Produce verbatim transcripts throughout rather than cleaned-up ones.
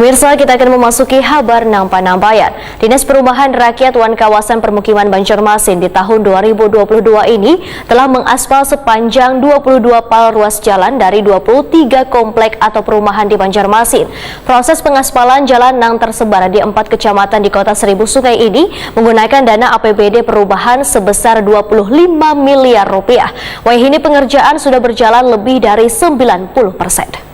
Pemirsa, kita akan memasuki habar nang panambayan. Dinas Perumahan Rakyat wan Kawasan Permukiman Banjarmasin di tahun dua ribu dua puluh dua ini telah mengaspal sepanjang dua puluh dua pal ruas jalan dari dua puluh tiga komplek atau perumahan di Banjarmasin. Proses pengaspalan jalan nang tersebar di empat kecamatan di Kota Seribu Sungai ini menggunakan dana A P B D perubahan sebesar dua puluh lima miliar rupiah. Wayahini pengerjaan sudah berjalan lebih dari sembilan puluh persen.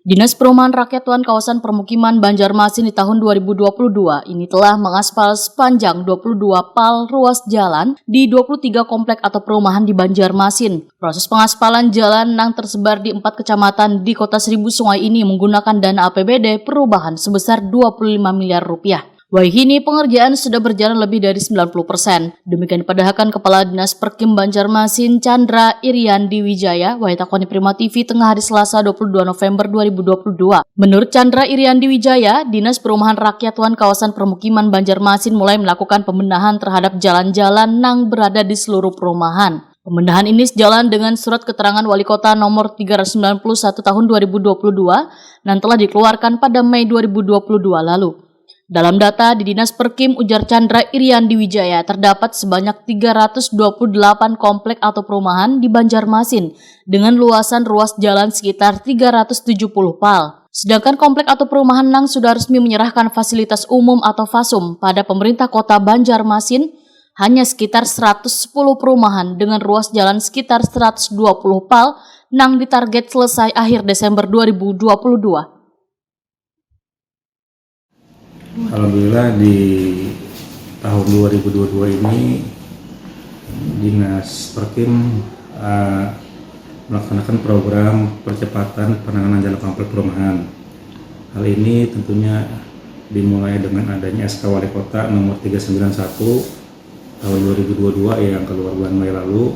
Dinas Perumahan Rakyat wan Kawasan Permukiman Banjarmasin di tahun dua ribu dua puluh dua ini telah mengaspal sepanjang dua puluh dua pal ruas jalan di dua puluh tiga komplek atau perumahan di Banjarmasin. Proses pengaspalan jalan nang tersebar di empat kecamatan di Kota Seribu Sungai ini menggunakan dana A P B D perubahan sebesar dua puluh lima miliar rupiah. Wayahini pengerjaan sudah berjalan lebih dari sembilan puluh persen. Demikian padahakan Kepala Dinas Perkim Banjarmasin Chandra Iriandi Wijaya, wayah takoni Prima T V tengah hari Selasa dua puluh dua November dua ribu dua puluh dua. Menurut Chandra Iriandi Wijaya, Dinas Perumahan Rakyat wan Kawasan Permukiman Banjarmasin mulai melakukan pembenahan terhadap jalan-jalan nang berada di seluruh perumahan. Pembenahan ini sejalan dengan surat keterangan Wali Kota nomor tiga ratus sembilan puluh satu tahun dua ribu dua puluh dua yang telah dikeluarkan pada Mei dua ribu dua puluh dua lalu. Dalam data di Dinas Perkim, ujar Chandra Iriandi Wijaya, terdapat sebanyak tiga ratus dua puluh delapan komplek atau perumahan di Banjarmasin dengan luasan ruas jalan sekitar tiga ratus tujuh puluh pal. Sedangkan komplek atau perumahan nang sudah resmi menyerahkan fasilitas umum atau fasum pada pemerintah kota Banjarmasin hanya sekitar seratus sepuluh perumahan dengan ruas jalan sekitar seratus dua puluh pal nang ditarget selesai akhir Desember dua ribu dua puluh dua. Alhamdulillah, di tahun dua ribu dua puluh dua ini Dinas Perkim, eh, melaksanakan program percepatan penanganan jalan komplek perumahan. Hal ini tentunya dimulai dengan adanya S K Wali Kota nomor tiga sembilan satu tahun dua ribu dua puluh dua yang keluar bulan Mei lalu,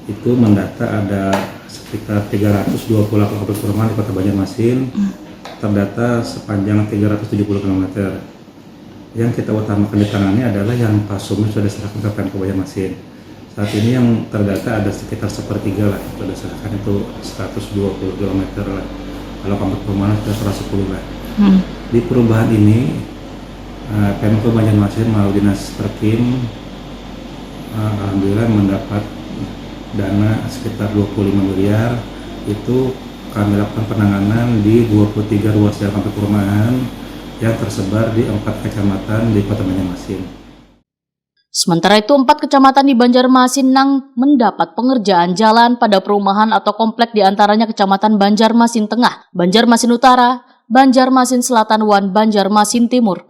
itu mendata ada sekitar tiga ratus dua puluh delapan komplek perumahan di Kota Banjarmasin, terdata sepanjang tiga ratus tujuh puluh kilometer. Yang kita utamakan ditangani adalah yang fasumnya sudah diserahkan ke Pemkot Banjarmasin. Saat ini yang terdata ada sekitar sepertiga lah, sudah diserahkan itu seratus dua puluh kilometer lah. Kalau komplek perumahan sudah seratus sepuluh lah. Di perubahan ini, eh, Pemkot Banjarmasin melalui Dinas Perkim, eh, alhamdulillah mendapat dana sekitar dua puluh lima miliar. Itu kami lakukan penanganan di dua puluh tiga ruas jalan komplek perumahan yang tersebar di empat kecamatan di Kota Banjarmasin. Sementara itu, empat kecamatan di Banjarmasin nang mendapat pengerjaan jalan pada perumahan atau komplek, di antaranya Kecamatan Banjarmasin Tengah, Banjarmasin Utara, Banjarmasin Selatan, wan Banjarmasin Timur.